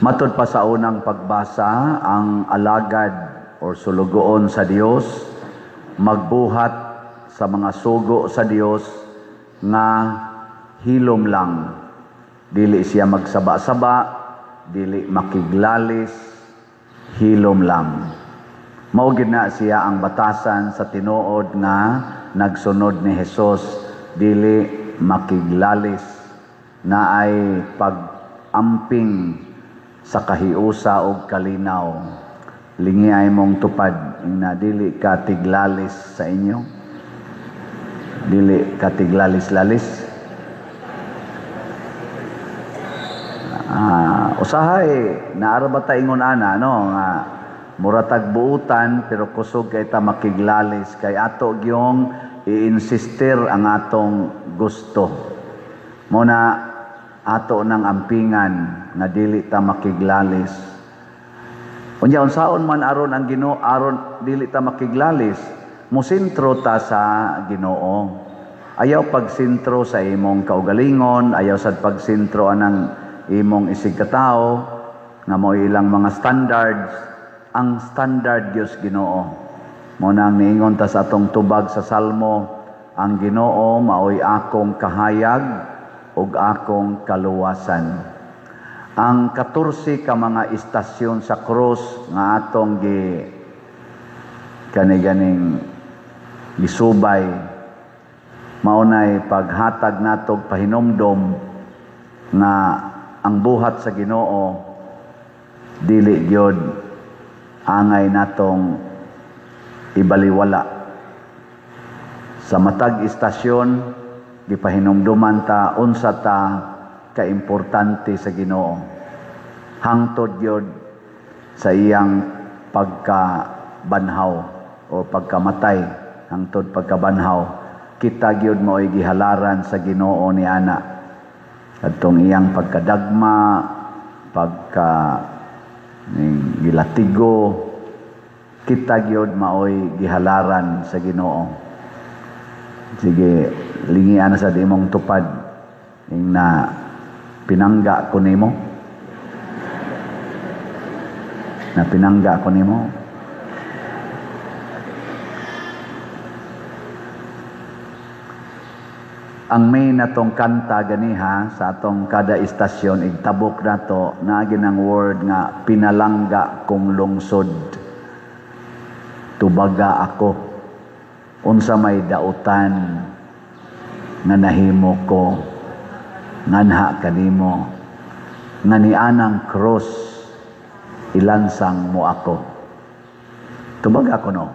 Matod pa sa unang pagbasa, ang alagad or sulugoon sa Dios magbuhat sa mga sugo sa Dios nga hilom lang. Dili siya magsaba-saba, dili makiglalis, hilom lang. Mao gid na siya ang batasan sa tinuod nga nagsunod ni Hesus, dili makiglalis, na ay pag-amping sa kahiusa og kalinaw. Lingi ay mong tupad na dili ka tiglalis sa inyo. Dili ka tiglalis-lalis. Usahay naara ba ta ingon ana, no, nga muratag buutan pero kusog kay ta makiglalis kay ato gyung i-insister ang atong gusto. Mo na ato nang ampingan nga dili ta makiglalis. Unya unsaon man aron ang Ginoo aron dili ta makiglalis, mosentro ta sa Ginoo. Ayaw pagsentro sa imong kaugalingon, ayaw sad pagsentro anang imong isig katawo nga mao ilang mga standards. Ang standard Dios Ginoo. Mo nang niingon ta sa atong tubag sa Salmo, ang Ginoo maoy akong kahayag ug akong kaluwasan. Ang 14 ka mga istasyon sa krus nga atong gi kani-ganing gisubay, maunay paghatag natog pahinomdom nga ang buhat sa Ginoo dili gyud angay natong ibaliwala. Sa matag istasyon gipahinumduman ta unsa ta kaimportante sa Ginoo hangtod gyud sa iyang pagkabanhaw o pagkamatay, hangtod pagkabanhaw kita gyud maoy gihalaran sa Ginoo ni ana kadtong iyang pagkadagma, pagka ning gilatigo, kita gyud maoy gihalaran sa Ginoo. Sige, lingian na sa imong tupad ing na pinangga ko nimo. Na pinangga ko nimo. Ang main natong kanta ganiha sa atong kada istasyon igtabok nato naagi ng word nga pinalangga kong lungsod. Tubaga ako unsa may dautan nga nahimo ko nganha kanimo nga nianang cross ilansang mo ako. Tubaga ko no.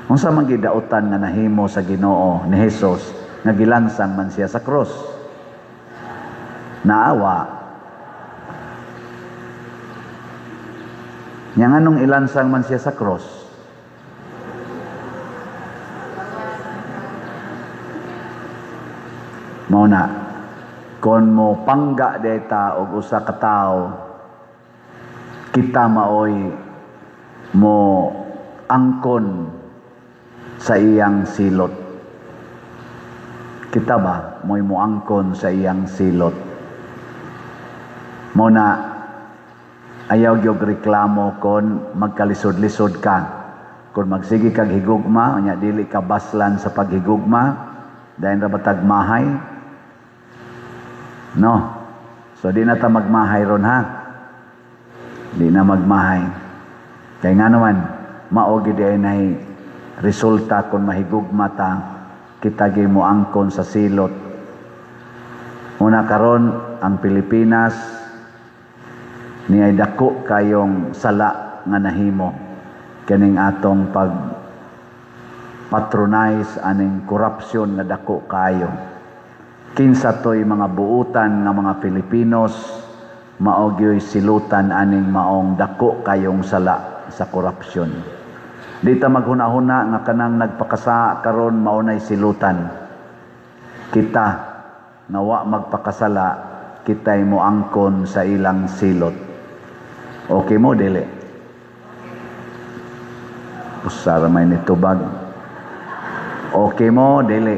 Unsa man gidautan nga nahimo sa Ginoo ni Hesus nga gilansang man siya sa cross? Naawa. Nya nganong ilansang man siya sa cross? Mao na, kon mo pangga deta og usa ka tawo, kita maoy mo angkon sa iyang silot. Kita ba mo'y moangkon sa iyang silot? Mao na ayaw gyud reklamo kon magkalisod-lisod ka. Kon magsige kag higugma, unya dili ka baslan sa paghigugma, dayon ra batag mahay? No. So di na ta magmahay ron ha. Di na magmahay. Kay nga naman, mao gid ay nay resulta kon mahigugma ta, kita gyud moangkon sa silot. Una karon ang Pilipinas niay dako kayong sala nga nahimo kining atong pag patronize aning korupsyon nga dako kayo. Kinsa toy mga buutan nga mga Pilipinos mao gyoy silutan aning maong dako kayong sala sa korupsyon. Di ta maghuna-huna nga kanang nagpakasa karon mao nay silutan. Kita nga wa magpakasala, kitay moangkon sa ilang silot. Okay mo dili? Usara may nitubag. Okay mo dili?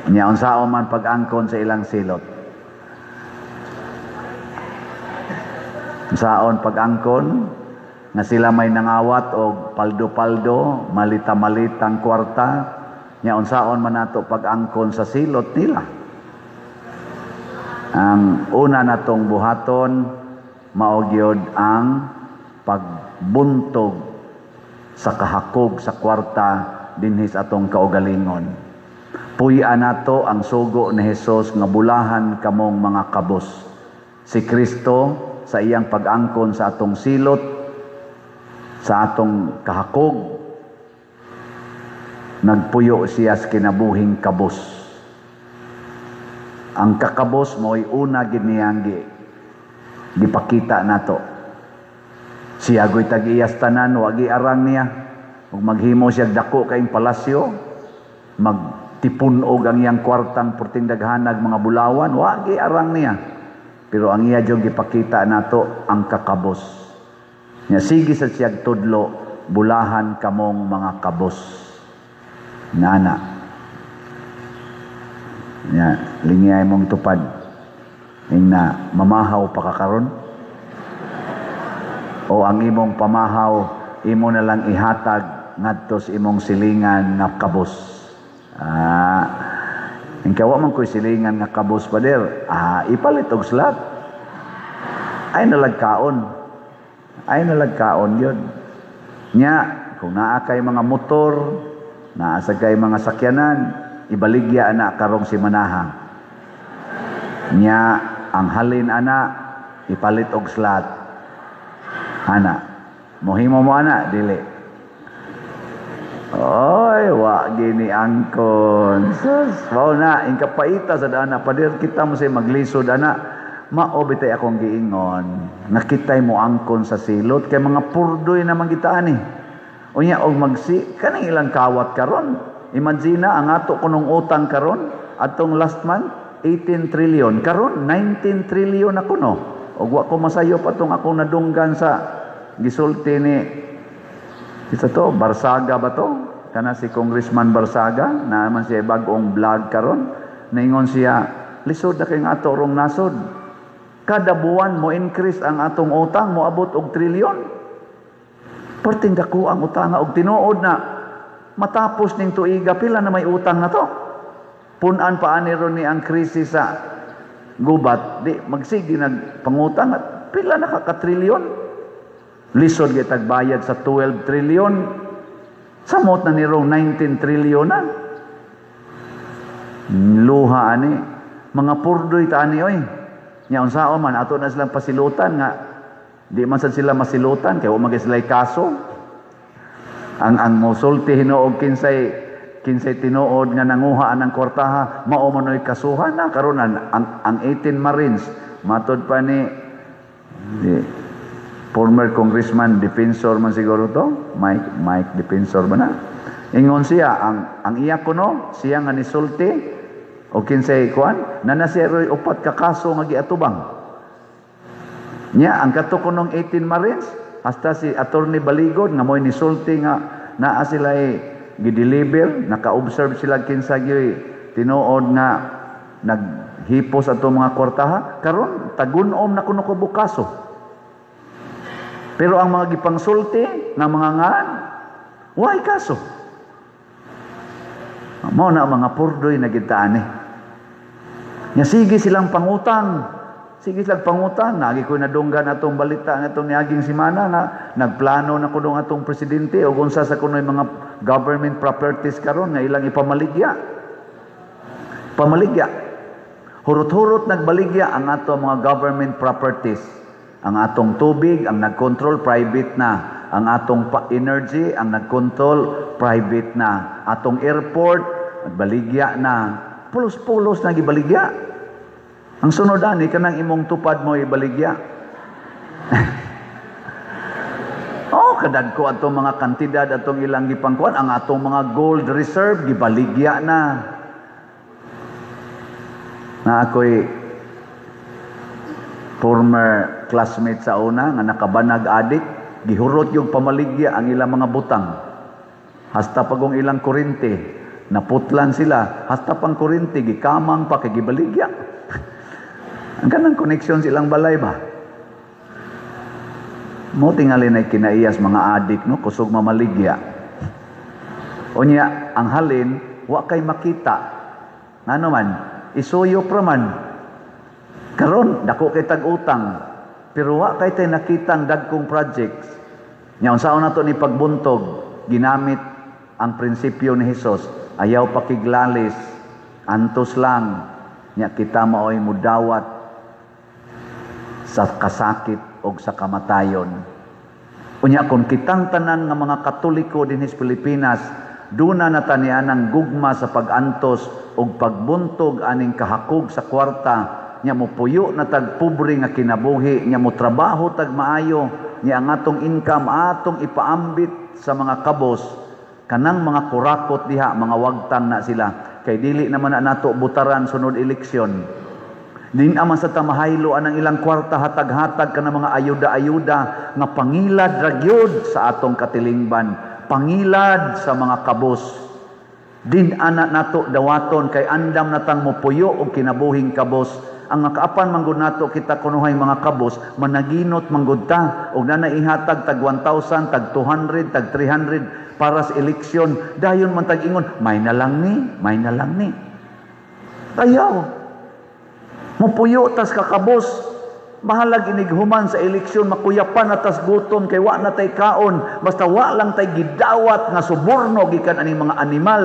Nya unsaon man pag-angkon sa ilang silot? Saon pag-angkon nga sila may nangawat og paldo-paldo, malita-malitang kwarta, nya unsaon man nato pag-angkon sa silot nila? Ang una natong buhaton mao gyud ang pagbuntog sa kahakog sa kwarta dinhi sa atong kaugalingon. Puy-an nato ang sugo ni Hesus nga bulahan kamong mga kabos. Si Kristo sa iyang pag-angkon sa atong silot, sa atong kahakog, nagpuyo siya sa kinabuhing kabos. Ang kakabos mo'y una gid niyang gipakita nato. Siya go'y tag-iyas tanan, wa giarang niya. Ug maghimo siya dako kaayong palasyo, magtipun-og ang iyang kwartang perting daghanag mga bulawan, wa giarang niya. Pero ang iya jud gipakita nato ang kakabos. Nya sige sa siyag tudlo, bulahan kamong mga kabos. Nana. Nya, lingiyay mong tupad. Ingna, mamahaw pa ka karon? O ang imong pamahaw, imo na lang ihatag ngadto sa imong silingan nga kabos. Ingka wa man ko'y silingan nga kabos, pader. Ipalit og slot. Ay nalagkaon. Ay nalagkaon yun. Nya, kung naa kay mga motor, naa sa kay mga sakyanan, ibaligya ana karong simanaha. Nya, ang halin ana, ipalit og slot. Ana, mohimo mo ana, dili? Oy, wa gini angkon. Sus, mao na, ingkapaita sa dana, pader kita mo say maglisod ana. Mao bitay akong giingon, nga kitay mo angkon sa silot kay mga purdoy naman kita ani. Unya og magsi kaning ilang kawat karon. Imagine ang ato kunong utang karon atong last month 18 trillion, karon 19 trillion na kuno. Og wa ko masayop atong akong nadunggan sa gisulti ni isa to, Barsaga ba to? Kana si Congressman Barsaga, na man siya bag-ong vlog karon, naingon siya, lisod na kayong ato rong nasod. Kada buwan mo increase ang atong utang, moabot og trilyon. Perting dako ang utang og tinuod na matapos ning tuiga pila na may utang na to. Punan pa ani ron ni ang krisis sa gubat, di magsige nagpangutang at pila na ka trilyon. Lisod gyud tagbayad sa 12 trillion. Samot na ni rong 19 trillion na. Luha ani, mga purdoy ta ani oy. Nya unsaon man ato na silang pasilutan nga di man sad sila masilutan kay wa man sila kaso. Ang mosulti hinuog kinsay tinuod nga nanguha ang kwartaha, mao man oy kasuhan na karon ang 18 Marines matod pa ni di, former congressman Defensor man siguro to, Mike Defensor ba na? Ingon siya ang iya kuno siya nga nisulti o kinsay kuan na nasiya roy upat ka kaso nga giatubang. Nya ang kato kunong 18 Marines hasta si Attorney Baligod nga mo'y nisulti nga naa sila gideliver, naka-observe sila kinsa gyoy tinuod nga naghipos ato mga kwartaha, karon tagunom na kuno ko kaso. Pero ang mga gipangsulti nga mga ngan, way kaso. Mao na ang mga purdoy na gitaan eh. Nya sige silang pangutang. Sige silang pangutang. Nagi ko nadunggan atong balita nga atong niaging semana na nagplano na kuno atong presidente og unsa sa kunoy mga government properties karon nga ilang ipamaligya. Pamaligya. Hurot-hurot nagbaligya ang ato mga government properties. Ang atong tubig, ang nagkontrol, private na. Ang atong energy, ang nagkontrol, private na. Atong airport, nagbaligya na. Pulos-pulos na gibaligya. Ang sunod ani, kanang imong tupad mo ibaligya. Oh, kadagko atong mga kantidad atong ilang gipangkuan, ang atong mga gold reserve gibaligya na. Na ako'y former classmate sa una nga nakabanag adik, gihurot yung pamaligya ang ilang mga butang. Hasta pagong ilang kurente, naputlan sila, hasta pang kurente gikamang pa kay gibaligya. Ang kanang connection silang balay ba? Mo tingali na kinaiyas mga adik, no, kusog mamaligya. Unya ang halin wa kay makita. Ngano man, isuyo pra man. Karon dako kay tag utang, pero wa kay tay nakitang dagkong projects. Nya unsaon nato ni pagbuntog, ginamit ang prinsipyo ni Hesus, ayaw pakiglalis, antos lang, nya kita maoy mudawat sa kasakit og sa kamatayon. Unya kung kitang tanan nga mga Katoliko dinhi sa Pilipinas, duna na tanian ang gugma sa pag-antos og pagbuntog aning kahakog sa kwarta, nya mopuyo na tag pobre nga kinabuhi, nya mo trabaho tag maayo, nya ang atong income atong ipaambit sa mga kabos, kanang mga kurakot diha, mga wagtang na sila, kay dili naman na nato butaran sunod eleksyon. Din aman sa tamahaylo anang ilang kwarta, hatag-hatag ka mga ayuda-ayuda nga pangilad ra gyud sa atong katilingban, pangilad sa mga kabos. Din ana nato dawaton kay andam natang mopuyo og kinabuhing kabos. Ang kaapan manggod nato kita kunuhay mga kabos, managinot manggod ta og nanaihatag tag 1,000, tag 200, tag 300 para sa eleksyon, dayon man tag ingon, may na lang ni, may na lang ni. Ayaw. Mupuyo tas kakabos, bahalag inighuman sa eleksyon, makuyapan na tas gutom kay wa na tay kaon, basta wa lang tay gidawat nga suborno gikan aning mga animal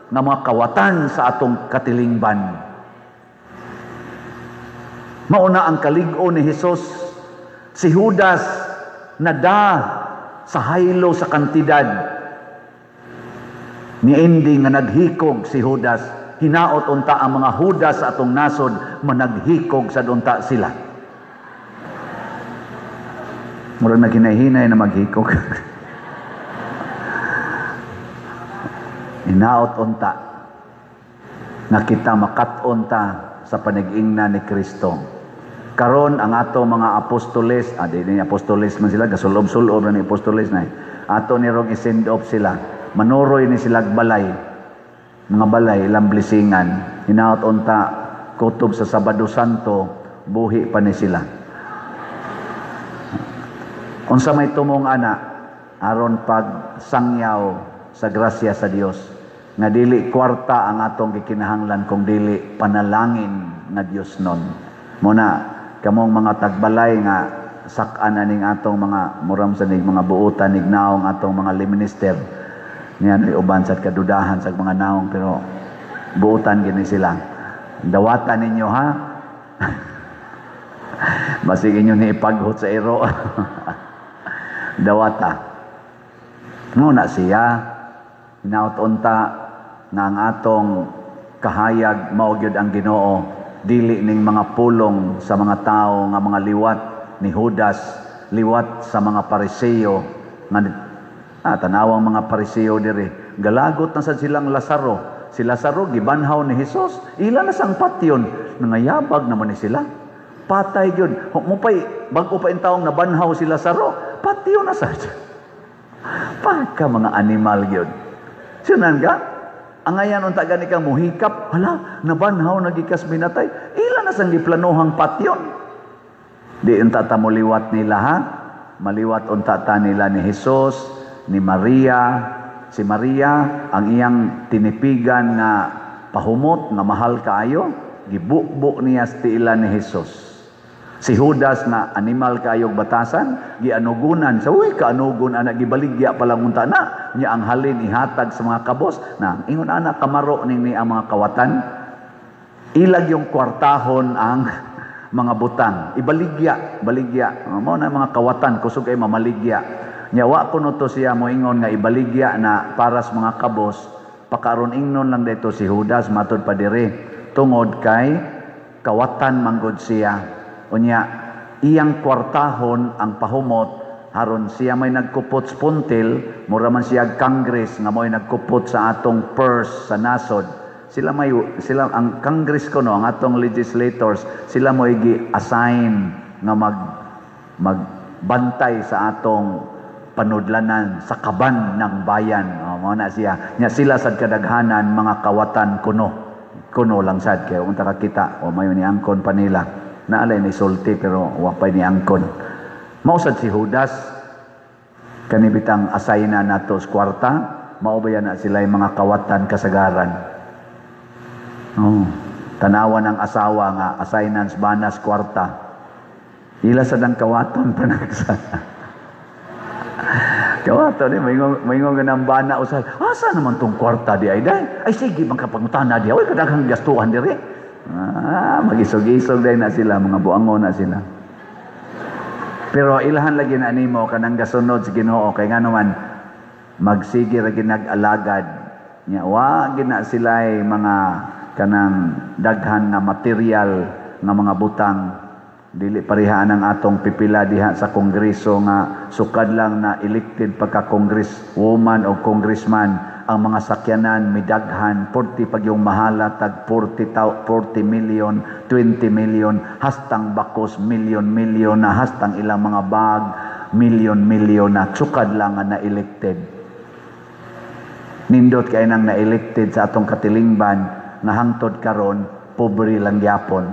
nga mga kawatan sa atong katilingban. Mauna ang kalig-on ni Hesus. Si Judas nada sa haylo sa kantidad. Niindi nga naghikog si Judas. Hinaot unta ang mga Judas sa atong nasod, managhikog sa unta sila. Murag naghinay-hinay na maghikog. Hinaot unta nga kita makat-on ta sa panag-ingna ni Kristo. Karon ang ato mga apostoles, di ni apostoles man sila, gasulob-sulob na ni apostoles na. Ato ni rong i-send off sila. Manuroy ni sila balay. Mga balay, ilang blesingan. Hinaot unta kutob sa Sabado Santo, buhi pa ni sila. Unsa may tumong ana aron pagsangyaw sa grasya sa Dios, nga dili kwarta ang atong gikinahanglan kung dili panalangin nga Dios nun. Muna kamong mga tagbalay nga sak-an aning atong mga muram sa nig mga buotan nig naong atong mga minister. Niyan uban sa kadudahan sa mga naong, pero buotan gini sila. Dawatan ninyo ha. Basig inyo ni ipaghot sa iro. Dawata. Nguna siya hinaut-unta nga ang atong kahayag mao gyud ang Ginoo, dili ning mga pulong sa mga tao nga mga liwat ni Judas, liwat sa mga Pariseo nga tanawang mga Pariseo diri, galagot na sad silang Lazaro. Si Lazaro gibanhaw ni Hesus, ila na sang patyon, nangayabag naman ni sila. Patay gyud. Mupay bag-o pa in taong nabanhaw si Lazaro, patyon na sad. Pagka mga animal gyud. Sinan ka? Angayan unta gani kang muhikap, hala, nabanhaw nagikas minatay. Ila na sang giplanohang patyon. Di unta ta moliwat nila ha. Maliwat unta ta nila ni Hesus, ni Maria. Si Maria ang iyang tinipigan nga pahumot nga mahal kaayo, gibukbuk niya sa tiila ni Hesus. Si Judas na animal kaayog batasan, gianugunan sa uy kaanugon ana, gibaligya pa lang unta na niya ang halin ihatag sa mga kabos na ingon ana kamaro ning ni ang mga kawatan. Ilag yung kwartahon ang mga butang, ibaligya, baligya. Mao na mga kawatan kusog ay mamaligya. Nya wa kuno to siya moingon nga ibaligya na para sa mga kabos, pakaron ingnon lang dito si Judas matud pa diri tungod kay kawatan manggod siya. Unya iyang kwartahon ang pahumot aron siya may nagkupot sa puntil, mura man siya Congress nga mo'y nagkupot sa atong purse sa nasod. Sila may sila ang Congress kuno, ang atong legislators, sila mo'y gi-assign nga magbantay sa atong panudlanan sa kaban ng bayan. O, mao na siya. Nya sila sad kadaghanan mga kawatan kuno. Kuno lang sad kay unta ka kita o mayo ni angkon pa nila. Naalay ni sulti pero wa pay ni angkon. Mao sad si Judas, kani bitang asay na nato sa kwarta, mao ba na sila yung mga kawatan kasagaran. Oh, tanawan ang asawa nga assignan sa banas kwarta. Ila sa dang kawaton panagsa. Kawaton ni maingon nga ng bana usay. Asa naman tong kwarta di ay day? Ay sige, magkapangutana di. Oy, kadaghang gastuhan diri. Ah, magisog-isog day na sila, mga buangon na sila. Pero ilhan lagi na nimo kanang gasunod sa Ginoo kay ngano man magsige ra ginag-alagad nya, wa gina sila mga kanang daghan nga material nga mga butang. Dili pareha ang atong pipila diha sa kongreso nga sukad lang na elected pagka congresswoman o congressman, ang mga sakyanan midaghan, 40 pag yung mahala tag 40 million, 20 million, hastang bakos million million na, hastang ilang mga bag million million na, sukad lang nga na elected. Nindot kay nang na-elected sa atong katilingban nga hangtod karon pobre lang gyapon.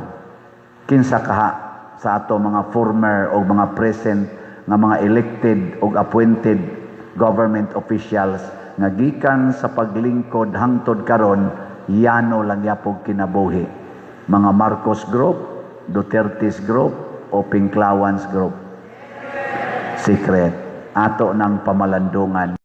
Kinsa kaha sa ato mga former o mga present nga mga elected o appointed government officials nga gikan sa paglingkod hangtod karon yano lang yapog kinabuhi? Mga Marcos Group, Duterte's Group o Pinklawans Group? Secret ato ng pamalandungan.